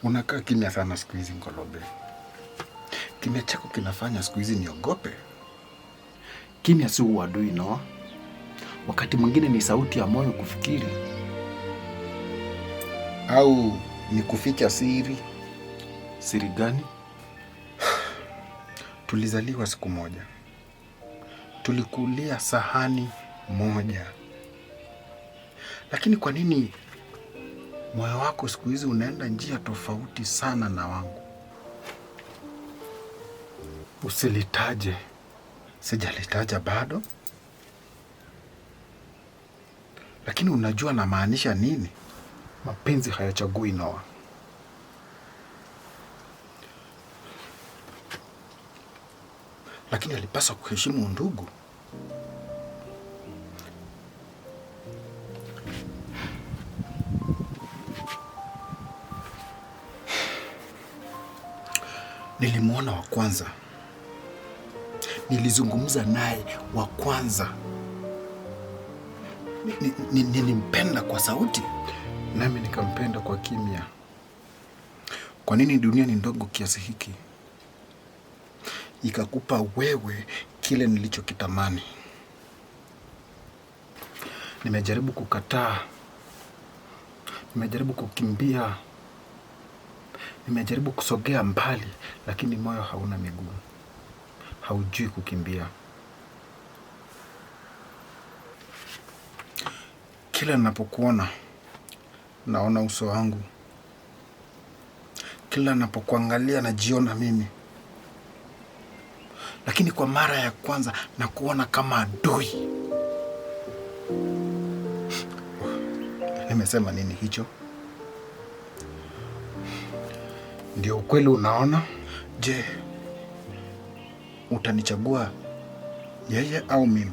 Unakaa kimya sana siku hizi Ngolobe. Kimya chako kinafanya siku hizi niogope. Kimya si uadui, Noah. Wakati mwingine ni sauti ya moyo kufikiri, au ni kuficha siri. Siri gani? Tulizaliwa siku moja, tulikulia sahani moja, lakini kwa nini moyo wako siku hizi unaenda njia tofauti sana na wangu? Usilitaje, sijalitaja bado, lakini unajua namaanisha nini. Mapenzi hayachagui, Noah. Lakini alipaswa kuheshimu undugu. Nilimwona wa kwanza, nilizungumza naye wa kwanza, nilimpenda kwa sauti, nami nikampenda kwa kimya. Kwa nini dunia ni ndogo kiasi hiki ikakupa wewe kile nilichokitamani? Nimejaribu kukataa, nimejaribu kukimbia, nimejaribu kusogea mbali, lakini moyo hauna miguu, haujui kukimbia. Kila ninapokuona naona uso wangu, kila ninapokuangalia najiona mimi, lakini kwa mara ya kwanza nakuona kama adui. Nimesema nini hicho? Ndio ukweli unaona? Je, utanichagua yeye au mimi?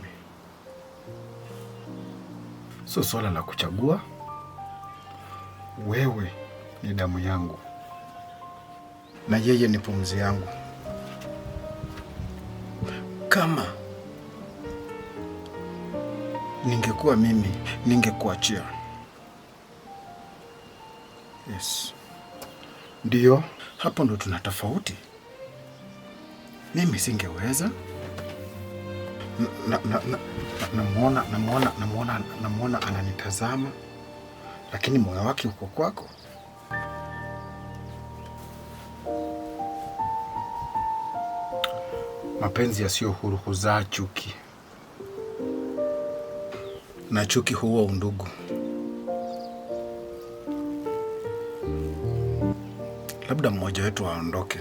Sio swala la kuchagua. Wewe ni damu yangu na yeye ni pumzi yangu. Kama ningekuwa mimi, ningekuachia. Yes. Ndiyo, hapo ndo tuna tofauti. Mimi singeweza. Namuona ananitazama, lakini moyo wake uko kwako. Mapenzi yasiyo huru huzaa chuki, na chuki huua undugu. Labda mmoja wetu aondoke.